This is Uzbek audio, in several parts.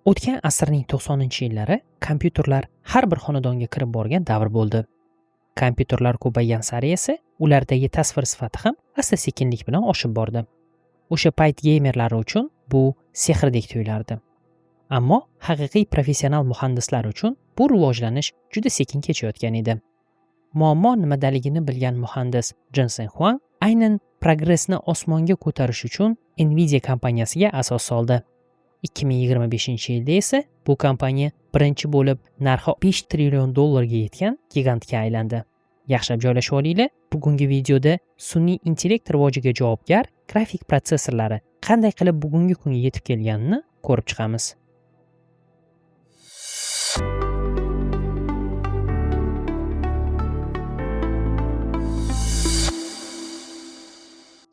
O'tgan asrning 90-yillari kompyuterlar har bir xonadonga kirib borgan davr bo'ldi. Kompyuterlar ko'paygan sari esa ulardagi tasvir sifati ham asta-sekinlik bilan oshib bordi. O'sha payt geymerlari uchun bu sehrdek tuyulardi. Ammo haqiqiy professional muhandislar uchun bu rivojlanish juda sekin kechayotgan edi. Muammo nimadaligini bilgan muhandis Jensen Huang aynan progressni osmonga ko'tarish uchun Nvidia kompaniyasiga asos soldi. 2025-yilda esa bu kompaniya birinchi bo'lib narxi 5 trillion dollarga yetgan gigantga aylandi. Yaxshilab joylashib olinglar. Bugungi videoda sun'iy intellekt rivojiga javobgar grafik protsessorlari qanday qilib bugungi kunga yetib kelganini ko'rib chiqamiz.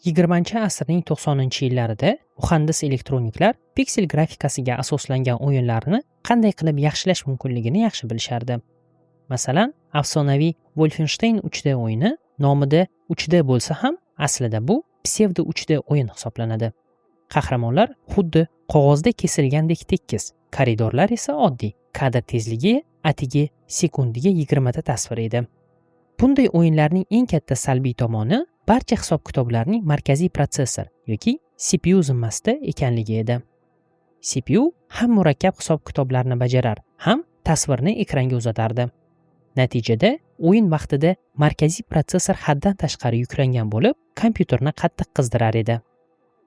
20-asrning 90-yillarida muhandis elektroniklar piksel grafikasiga asoslangan o'yinlarni qanday qilib yaxshilash mumkinligini yaxshi bilishardi. Masalan, afsonaviy Wolfenstein 3D o'yini nomida 3D bo'lsa ham, aslida bu psevdo 3D o'yin hisoblanadi. Qahramonlar xuddi qog'ozda kesilgandek tekis, koridorlar esa oddiy, kadr tezligi atigi sekundiga 20 ta tasvir edi. Bunday o'yinlarning eng katta salbiy tomoni barcha hisob-kitoblarning markaziy protsessor yoki CPU zimmasida ekanligi edi. CPU ham murakkab hisob-kitoblarni bajarar, ham tasvirni ekranga uzatardi. Natijada o'yin vaqtida markaziy protsessor haddan tashqari yuklangan bo'lib, kompyuterni qattiq qizdirar edi.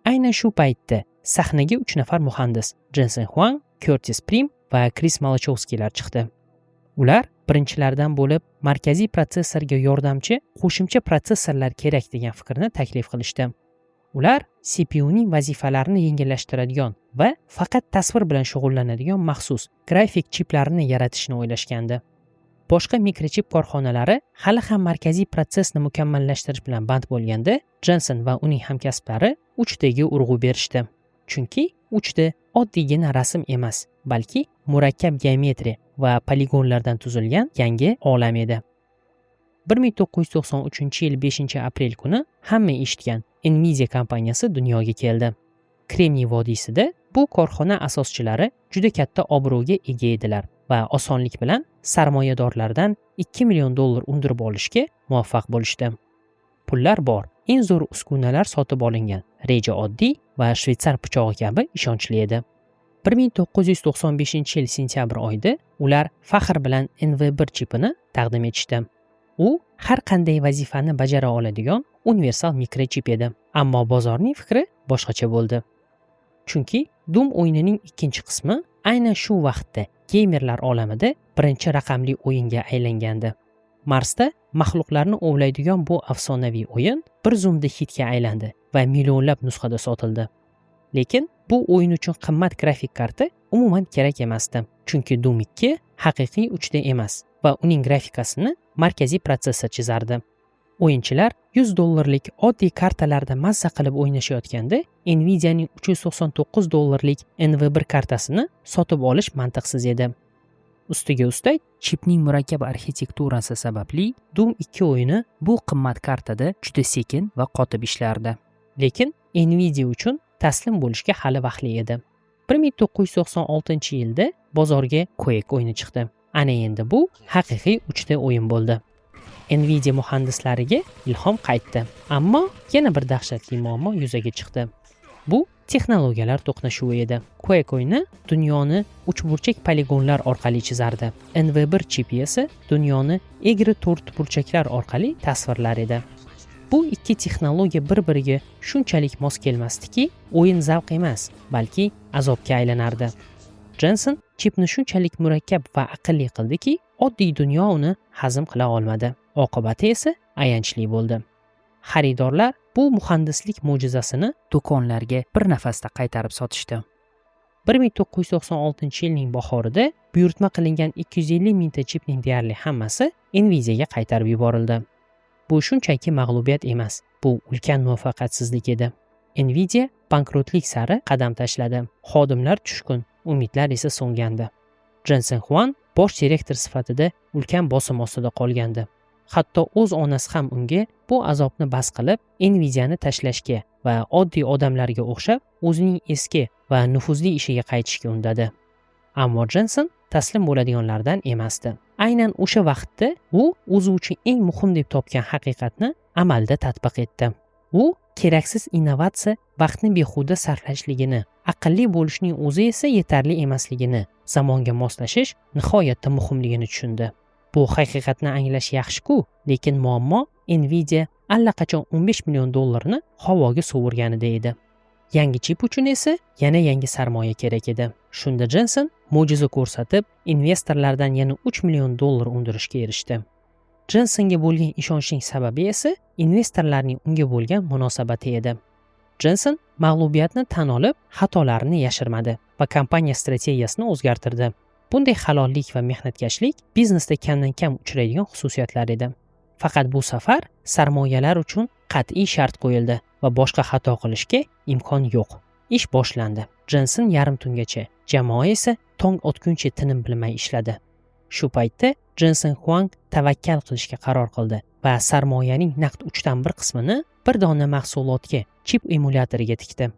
Aynan shu paytda sahnaga 3 nafar muhandis Jensen Huang, Curtis Prim va Chris Malachowskilar chiqdi. Ular birinchilardan bo'lib markaziy protsessorga yordamchi qo'shimcha protsessorlar kerak degan fikrni taklif qilishdi. Ular CPU ning vazifalarini yengillashtiradigan va faqat tasvir bilan shug'ullanadigan maxsus grafik chiplarni yaratishni o'ylashgandi. Boshqa mikrochip korxonalari hali ham markaziy protsessni mukammallashtirish bilan band bo'lganda, Jensen va uning hamkasblari 3D ga urg'u berishdi. Chunki 3D oddiygina rasm emas, balki murakkab geometriya va poligonlardan tuzilgan yangi olam edi. 1993-yil 5-aprel kuni hamma eshitgan Nvidia kompaniyasi dunyoga keldi. Kremniy vodiysida bu korxona asoschilari juda katta obro'ga ega edilar va osonlik bilan sarmoyadorlardan 2 million dollar undirib olishga muvaffaq bo'lishdi. Pullar bor, eng zo'r uskunalar sotib olingan, reja oddiy va shvetsar pichog'i kabi ishonchli edi. 1995-yil sentyabr oyida ular faxr bilan NV1 chipini taqdim etishdi. U har qanday vazifani bajara oladigan universal mikrochip edi, ammo bozorning fikri boshqacha bo'ldi. Chunki Doom o'yinining ikkinchi qismi aynan shu vaqtda geymerlar olamida birinchi raqamli o'yinga aylangandi. Marsda maxluqlarni ovlaydigan bu afsonaviy o'yin bir zumda hitga aylandi va millionlab nusxada sotildi. Lekin bu o'yin uchun qimmat grafik karta umuman kerak emasdi, chunki Doom 2 haqiqiy 3D emas va uning grafikasini markaziy protsessor chizardi. O'yinchilar 100 dollarlik oddiy kartalarda mazza qilib o'ynashayotganda Nvidianing 399 dollarlik NV1 kartasini sotib olish mantiqsiz edi. Ustiga ustak, chipning murakkab arxitekturasi sababli Doom 2 o'yini bu qimmat kartada juda sekin va qotib ishlardi. Lekin Nvidia uchun taslim bo'lishga hali vaqtli edi. 1996-yilda bozorga Quake o'yini chiqdi. Ana endi bu haqiqiy 3D o'yin bo'ldi. Nvidia muhandislariga ilhom qaytdi, ammo yana bir dahshatli muammo yuzaga chiqdi. Bu texnologiyalar to'qnashuvi edi. Quake o'yini dunyoni uchburchak poligonlar orqali chizardi. NV1 chipi esa dunyoni egri to'rtburchaklar orqali tasvirlar edi. Bu ikki texnologiya bir-biriga shunchalik mos kelmasdiki, o'yin zavq emas, balki azobga aylanardi. Jensen chipni shunchalik murakkab va aqlli qildiki, oddiy dunyo uni hazm qila olmadi. Oqibati esa ayanchli bo'ldi. Xaridorlar bu muhandislik mo'jizasini do'konlarga bir nafasda qaytarib sotishdi. 1996-yilning bahorida buyurtma qilingan 250 mingta chipning deyarli hammasi Nvidiaga qaytarib yuborildi. Bu shunchaki mag'lubiyat emas, bu ulkan muvaffaqiyatsizlik edi. Nvidia bankrotlik sari qadam tashladi. Xodimlar tushkun, umidlar esa so'ngandi. Jensen Huang bosh direktor sifatida ulkan bosim ostida qolgandi. Hatto o'z onasi ham unga bu azobni bas qilib, Nvidiani tashlashga va oddiy odamlarga o'xshab o'zining eski va nufuzli ishiga qaytishga undadi. Ammo Jensen taslim bo'ladiganlardan emasdi. Aynan o'sha vaqtda u o'zi uchun eng muhim deb topgan haqiqatni amalda tatbiq etdi. U keraksiz innovatsiya vaqtni behuda sarflashligini, aqlli bo'lishning o'zi esa yetarli emasligini, zamonga moslashish nihoyatda muhimligini tushundi. Bu haqiqatni anglash yaxshi-ku, lekin muammo Nvidia allaqachon 15 million dollarni havoga sovurganida edi. Yangi chip uchun esa yana yangi sarmoya kerak edi. Shunda Jensen mo'jiza ko'rsatib, investorlardan yana 3 million dollar undirishga erishdi. Jensenga bo'lgan ishonchning sababi esa investorlarning unga bo'lgan munosabati edi. Jensen mag'lubiyatni tan olib, xatolarini yashirmadi va kompaniya strategiyasini o'zgartirdi. Bunday halollik va mehnatkashlik biznesda kamdan kam uchraydigan xususiyatlar edi. Faqat bu safar sarmoyalar uchun qat'iy shart qo'yildi va boshqa xato qilishga imkon yo'q. Ish boshlandi. Jensen yarim tungacha, jamoa esa tong otguncha tinim bilmay ishladi. Shu paytda Jensen Huang tavakkal qilishga qaror qildi va sarmoyaning naqd 1/3 qismini bir dona mahsulotga, chip emulyatoriga tikdi.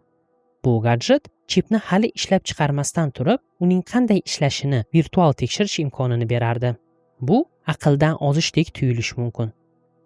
Bu gadjet chipni hali ishlab chiqarmasdan turib, uning qanday ishlashini virtual tekshirish imkonini berardi. Bu aqldan ozishdek tuyulishi mumkin.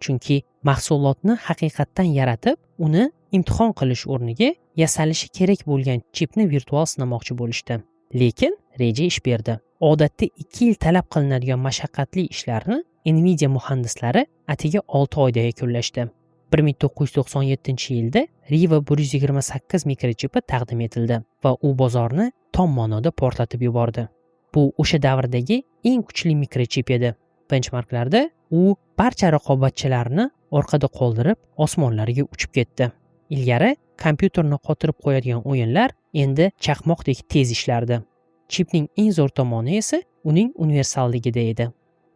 Chunki mahsulotni haqiqatdan yaratib, uni imtihon qilish o'rniga yasalishi kerak bo'lgan chipni virtual sinamoqchi bo'lishdi. Lekin reja ish berdi. Odatda 2 yil talab qilinadigan mashaqqatli ishlarni Nvidia muhandislari atigi 6 oyda yakunlashdi. 1997-yilda Riva 128 mikrochipi taqdim etildi va u bozorni tom ma'noda portlatib yubordi. Bu o'sha davrdagi eng kuchli mikrochip edi. Benchmarklarda u barcha raqobatchilarni orqada qoldirib, osmonlarga uchib ketdi. Ilgari kompyuterni qotirib qo'yadigan o'yinlar endi chaqmoqdek tez ishlardi. Chipning eng zo'r tomoni esa uning universalligida edi.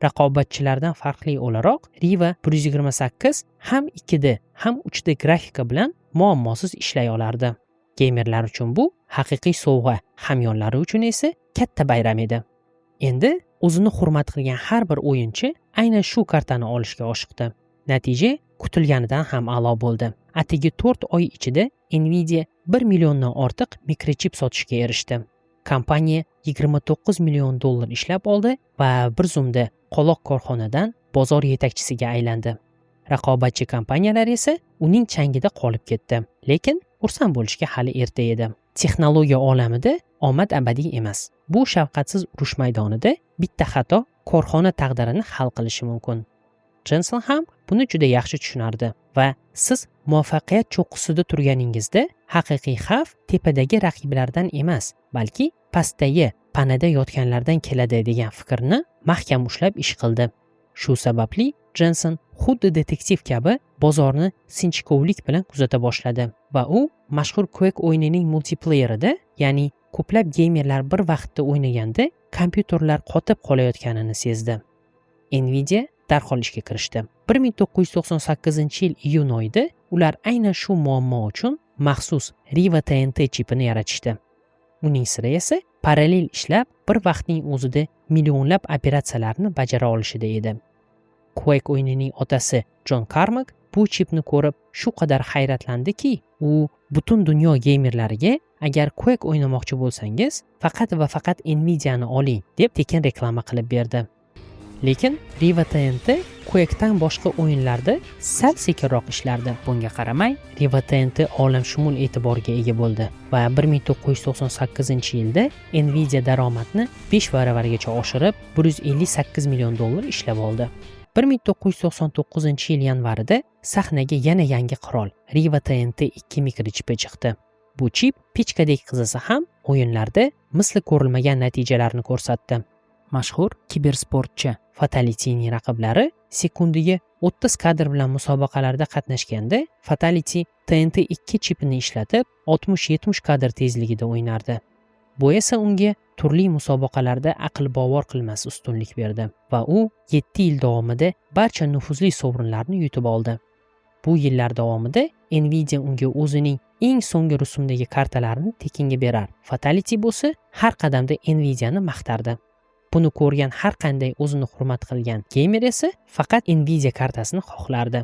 Raqobatchilardan farqli o'laroq Riva 128 ham 2D, ham 3D grafika bilan muammosiz ishlay olardi. Geymerlar uchun bu haqiqiy sovg'a, hamyonlari uchun esa katta bayram edi. Endi o'zini hurmat qilgan har bir o'yinchi aynan shu kartani olishga oshiqdi. Natija kutilganidan ham a'lo bo'ldi. Atigi 4 oy ichida Nvidia 1 milliondan ortiq mikrochip sotishga erishdi. Kompaniya 29 million dollar ishlab oldi va bir zumda qoloq korxonadan bozor yetakchisiga aylandi. Raqobatchi kompaniyalar esa uning changida qolib ketdi. Lekin xursand bo'lishga hali erta edi. Texnologiya olamida omad abadiy emas. Bu shafqatsiz urush maydonida bitta xato korxona taqdirini hal qilishi mumkin. Jensen ham buni juda yaxshi tushunardi va siz muvaffaqiyat cho'qqisida turganingizda haqiqiy xavf tepadagi raqiblardan emas, balki pastdagi panada yotganlardan keladi degan fikrni mahkam ushlab ish qildi. Shu sababli Jensen xuddi detektiv kabi bozorni sinchkovlik bilan kuzata boshladi va u mashhur Quake o'yinining multiplayerida, ya'ni ko'plab geymerlar bir vaqtda o'ynaganda kompyuterlar qotib qolayotganini sezdi. Nvidia darhol ishga kirishdi. 1998-yil iyun oyida ular aynan shu muammo uchun maxsus Riva TNT chipini yaratishdi. Uning siri esa parallel ishlab, bir vaqtning o'zida millionlab operatsiyalarni bajara olishida edi. Quake o'yinining otasi Jon Karmak bu chipni ko'rib shu qadar hayratlandiki, u butun dunyo geymerlariga agar Quake o'ynamoqchi bo'lsangiz, faqat va faqat Nvidia'ni oling deb tekin reklama qilib berdi. Lekin Riva TNT Quake'dan boshqa o'yinlarda sal sekinroq ishlardi. Bunga qaramay, Riva TNT olamshumul e'tiborga ega bo'ldi va 1998-yilda Nvidia daromadni 5 baravargacha oshirib, 158 million dollar ishlab oldi. 1999-yil yanvarida sahnaga yana yangi qirol Riva TNT 2 mikrochipi chiqdi. Bu chip pechkadek qizisa ham o'yinlarda misli ko'rilmagan natijalarni ko'rsatdi. Mashhur kibersportchi Fatalityning raqiblari sekundiga 30 kadr bilan musobaqalarda qatnashganda, Fatality TNT 2 chipini ishlatib 60-70 kadr tezligida o'ynardi. Bu esa unga turli musobaqalarda aql bovar qilmas ustunlik berdi va u 7 yil davomida barcha nufuzli sovrinlarni yutib oldi. Bu yillar davomida Nvidia unga o'zining eng so'nggi rusumdagi kartalarini tekinga berar. Fatality bo'lsa har qadamda Nvidia'ni maqtardi. Buni ko'rgan har qanday o'zini hurmat qilgan geymer esa faqat Nvidia kartasini xohlardi.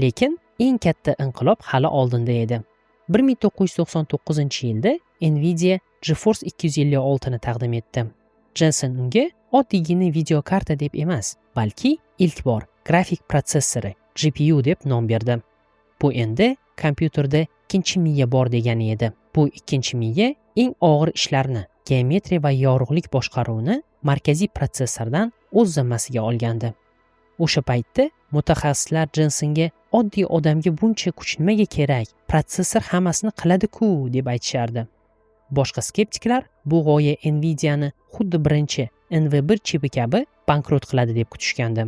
Lekin eng katta inqilob hali oldinda edi. 1999-yilda Nvidia GeForce 256 ni taqdim etdi. Jensen unga oddiygina videokarta deb emas, balki ilk bor grafik protsessori, GPU deb nom berdi. Bu endi kompyuterda ikkinchi miya bor degani edi. Bu ikkinchi miya eng og'ir ishlarni, geometriya va yorug'lik boshqaruvini markaziy protsessordan o'z zimmasiga olgandi. O'sha paytda mutaxassislar Jensenga oddiy odamga buncha kuch nimaga kerak, protsessor hammasini qiladi-ku, deb aytishardi. Boshqa skeptiklar bu g'oya Nvidiani xuddi birinchi NV1 chipi kabi bankrot qiladi deb kutishgandi.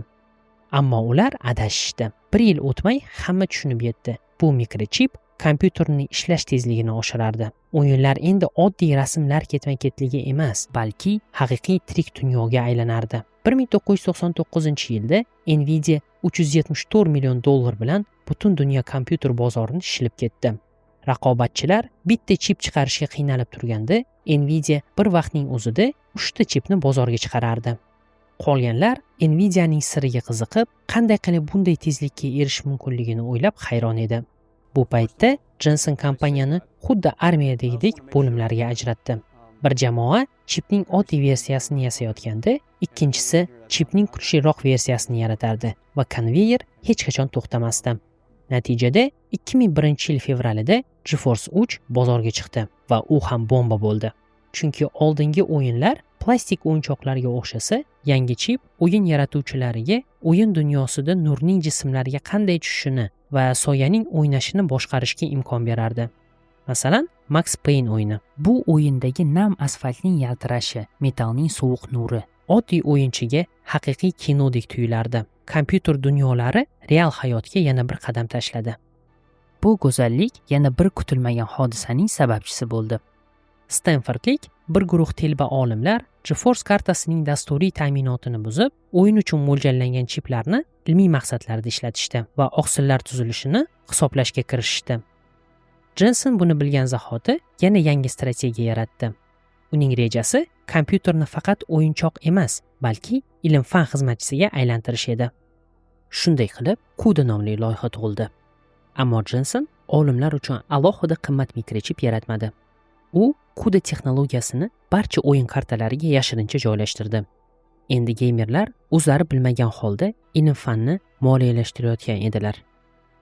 Ammo ular adashishdi. Bir yil o'tmay hamma tushunib yetdi: bu mikrochip kompyuterning ishlash tezligini oshirardi. O'yinlar endi oddiy rasmlar ketma ketligi emas, balki haqiqiy tirik dunyoga aylanardi. 1999-yilda Nvidia 374 million dollar bilan butun dunyo kompyuter bozorini shilib ketdi. Raqobatchilar bitta chip chiqarishga qiynalib turganda, Nvidia bir vaqtning o'zida uchta chipni bozorga chiqarardi. Qolganlar Nvidianing siriga qiziqib, qanday qilib bunday tezlikka erishish mumkinligini o'ylab hayron edi. Bu paytda Jensen kompaniyani xuddi armiyadagidek bo'limlarga ajratdi. Bir jamoa chipning oddiy versiyasini yasayotganda, ikkinchisi chipning kuchliroq versiyasini yaratardi va konveyer hech qachon to'xtamasdi. Natijada 2001-yil fevralida GeForce 3 bozorga chiqdi va u ham bomba bo'ldi. Chunki oldingi o'yinlar plastik o'yinchoqlarga o'xshasa, yangi chip o'yin yaratuvchilariga o'yin dunyosida nurning jismlarga qanday tushishini va soyaning o'ynashini boshqarishga imkon berardi. Masalan, Max Payne o'yini. Bu o'yindagi nam asfaltning yaltirashi, metallning sovuq nuri oddiy o'yinchiga haqiqiy kinodek tuyulardi. Kompyuter dunyolari real hayotga yana bir qadam tashladi. Bu go'zallik yana bir kutilmagan hodisaning sababchisi bo'ldi. Stenfordlik bir guruh telba olimlar GeForce kartasining dasturiy ta'minotini buzib, o'yin uchun mo'ljallangan chiplarni ilmiy maqsadlarda ishlatishdi va oqsillar tuzilishini hisoblashga kirishishdi. Jensen buni bilgan zahoti yana yangi strategiya yaratdi. Uning rejasi kompyuterni faqat o'yinchoq emas, balki ilm fan xizmatchisiga aylantirish edi. Shunday qilib, CUDA nomli loyiha tug'ildi. Ammo Jensen olimlar uchun alohida qimmat mikrochip yaratmadi. U CUDA texnologiyasini barcha o'yin kartalariga yashirincha joylashtirdi. Endi geymerlar o'zlari bilmagan holda ilm fanni moliyalashtirayotgan edilar.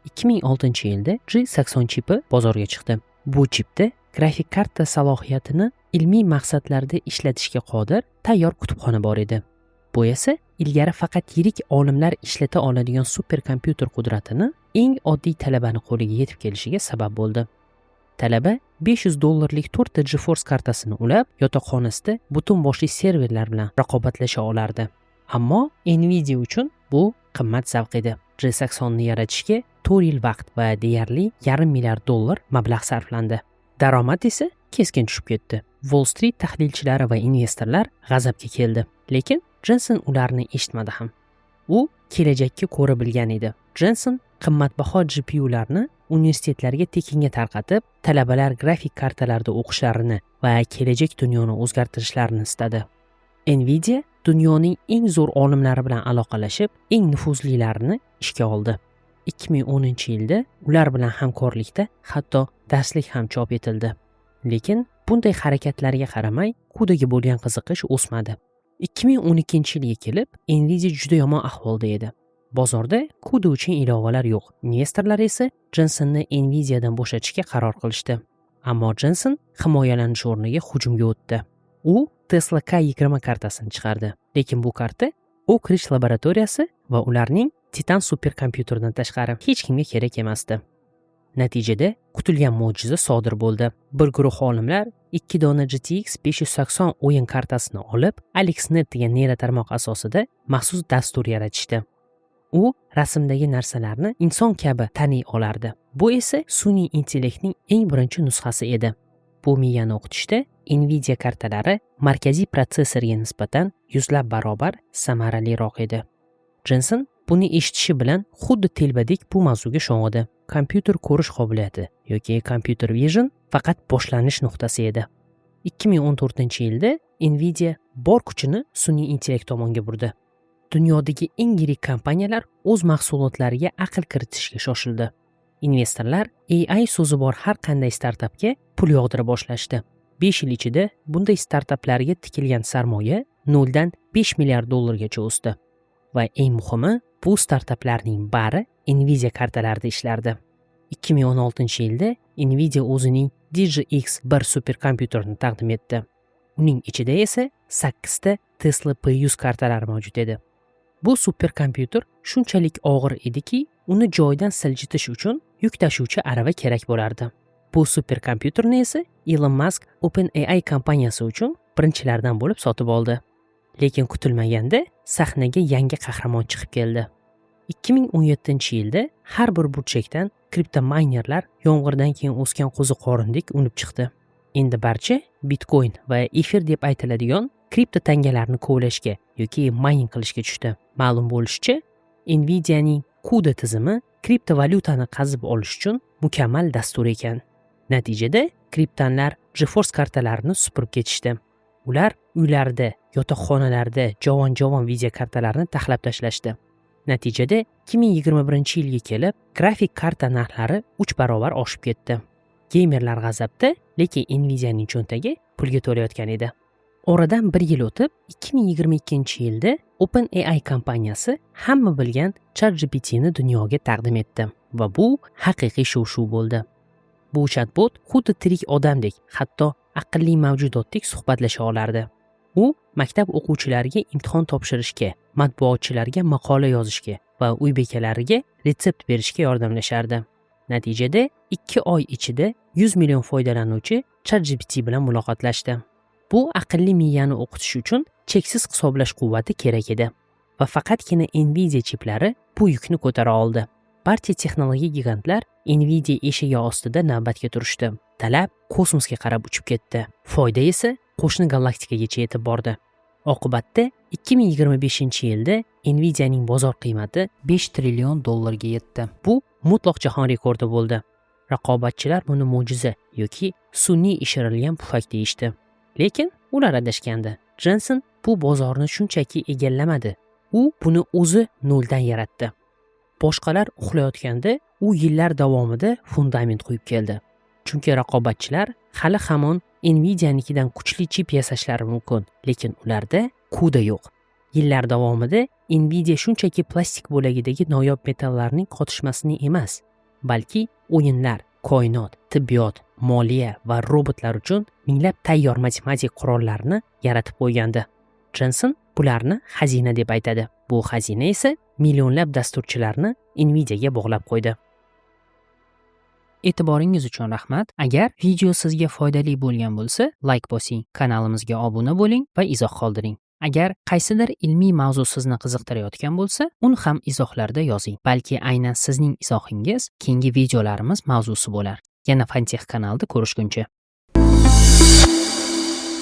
2006-yilda G80 chipi bozorga chiqdi. Bu chipda grafik karta salohiyatini ilmiy maqsadlarda ishlatishga qodir tayyor kutubxona bor edi. Bu esa ilgari faqat yirik olimlar ishlata oladigan superkompyuter qudratini eng oddiy talabani qo'liga yetib kelishiga sabab bo'ldi. Talaba 500 dollarlik to'rtta GeForce kartasini ulab, yotoqxonasida butun boshli serverlar bilan raqobatlasha olardi. Ammo Nvidia uchun bu qimmat zavq edi. G80 ni yaratishga 4 yil vaqt va deyarli yarim milliard dollar mablag' sarflandi. Daromad esa keskin tushib ketdi. Wall Street tahlilchilari va investorlar g'azabga keldi, lekin Jensen ularni eshitmadi ham. U kelajakka ko'ra bilgan edi. Jensen qimmatbaho GPUlarni universitetlarga tekinga tarqatib, talabalar grafik kartalarda o'qishlarini va kelajak dunyoni o'zgartirishlarini istadi. Nvidia dunyoning eng zo'r olimlari bilan aloqalashib, eng nufuzlilarini ishga oldi. 2010-yilda ular bilan hamkorlikda hatto darslik ham chop etildi. Lekin bunday harakatlarga qaramay, CUDAga bo'lgan qiziqish o'smadi. 2012-yilga kelib, Nvidia juda yomon ahvolda edi. Bozorda CUDA uchun ilovalar yo'q. Investorlar esa Jensenni Nvidiadan bo'shatishga qaror qilishdi. Ammo Jensen himoyalanish o'rniga hujumga o'tdi. U Tesla K20 kartasini chiqardi, lekin bu karta Oak Ridge laboratoriyasi va ularning Titan superkompyuteridan tashqari hech kimga kerak emasdi. Natijada kutilgan mo'jiza sodir bo'ldi. Bir guruh olimlar ikki dona GTX 580 o'yin kartasini olib, AlexNet degan neyrotarmoq asosida maxsus dastur yaratishdi. U rasmdagi narsalarni inson kabi taniy olardi. Bu esa sun'iy intellektning eng birinchi nusxasi edi. Bu miyani o'qitishda Nvidia kartalari markaziy protsessorga nisbatan yuzlab barobar samaraliroq edi. Jensen buni eshitishi bilan xuddi telbadek bu mavzuga sho'ng'idi. Kompyuter ko'rish qobiliyati yoki computer vision faqat boshlanish nuqtasi edi. 2014-yilda Nvidia bor kuchini sun'iy intellekt tomonga burdi. Dunyodagi eng yirik kompaniyalar o'z mahsulotlariga aql kiritishga shoshildi. Investorlar AI so'zi bor har qanday startapga pul yog'dira boshlashdi. 5 yil ichida bunday startaplarga tikilgan sarmoya 0 dan 5 milliard dollargacha o'sdi. Va eng muhimi, bu startaplarning bari Nvidia kartalarida ishlardi. 2016-yilda Nvidia o'zining DGX 1 superkompyuterini taqdim etdi. Uning ichida esa 8 ta Tesla P100 kartalari mavjud edi. Bu superkompyuter shunchalik og'ir ediki, uni joyidan siljitish uchun yuk tashuvchi arava kerak bo'lardi. Bu superkompyuterni esa Elon Musk OpenAI kompaniyasi uchun birinchilardan bo'lib sotib oldi. Lekin kutilmaganda sahnaga yangi qahramon chiqib keldi. 2017-yilda har bir burchakdan kriptomaynerlar yomg'irdan keyin o'sgan qo'ziqorindek unib chiqdi. Endi barcha bitcoin va efir deb aytiladigan kripto tangalarni kovlashga yoki mayning qilishga tushdi. Ma'lum bo'lishicha, Nvidianing CUDA tizimi kriptovalyutani qazib olish uchun mukammal dastur ekan. Natijada kriptanlar GeForce kartalarini supurib ketishdi. Ular uylarida, yotoqxonalarda javon-javon videokartalarni taxlab tashlashdi. Natijada 2021-yilga kelib grafik karta narxlari 3 barobar oshib ketdi. Geymerlar g'azabda, lekin Nvidianing cho'ntagi pulga to'layotgan edi. Oradan bir yil o'tib, 2022-yilda OpenAI kompaniyasi hamma bilgan ChatGPTni dunyoga taqdim etdi va bu haqiqiy shov-shuv bo'ldi. Bu chatbot xuddi tirik odamdek, hatto aqlli mavjudotdek suhbatlasha olardi. U maktab o'quvchilariga imtihon topshirishga, matbuotchilarga maqola yozishga va uy bekalariga retsept berishga yordamlashardi. Natijada 2 oy ichida 100 million foydalanuvchi ChatGPT bilan muloqotlashdi. Bu aqlli miyani o'qitish uchun cheksiz hisoblash quvvati kerak edi va faqatgina Nvidia chiplari bu yukni ko'tara oldi. Barcha texnologik gigantlar Nvidia eshigi ostida navbatga turishdi. Talab kosmosga qarab uchib ketdi, foyda esa qo'shni galaktikagacha yetib bordi. Oqibatda 2025-yilda Nvidianing bozor qiymati 5 trillion dollarga yetdi. Bu mutlaq jahon rekordi bo'ldi. Raqobatchilar buni mo'jiza yoki sun'iy ishirilgan pufak deyishdi. Lekin ular adashgandi. Jensen bu bozorni shunchaki egallamadi, u buni o'zi noldan yaratdi. Boshqalar uxlayotganda u yillar davomida fundament quyib keldi. Chunki raqobatchilar hali hamon Nvidianikidan kuchli chip yasashlari mumkin, lekin ularda CUDA yo'q. Yillar davomida Nvidia shunchaki plastik bo'lagidagi noyob metallarning qotishmasini emas, balki o'yinlar, koinot, tibbiyot, moliya va robotlar uchun minglab tayyor matematik qurollarni yaratib qo'ygandi. Jensen bularni xazina deb aytadi. Bu xazina esa millionlab dasturchilarni Nvidiaga bog'lab qo'ydi. E'tiboringiz uchun rahmat. Agar video sizga foydali bo'lgan bo'lsa, layk bosing, kanalimizga obuna bo'ling va izoh qoldiring. Agar qaysidir ilmiy mavzu sizni qiziqtirayotgan bo'lsa, uni ham izohlarda yozing. Balki aynan sizning izohingiz keyingi videolarimiz mavzusi bo'lar. Yana Fantech kanalida ko'rishguncha.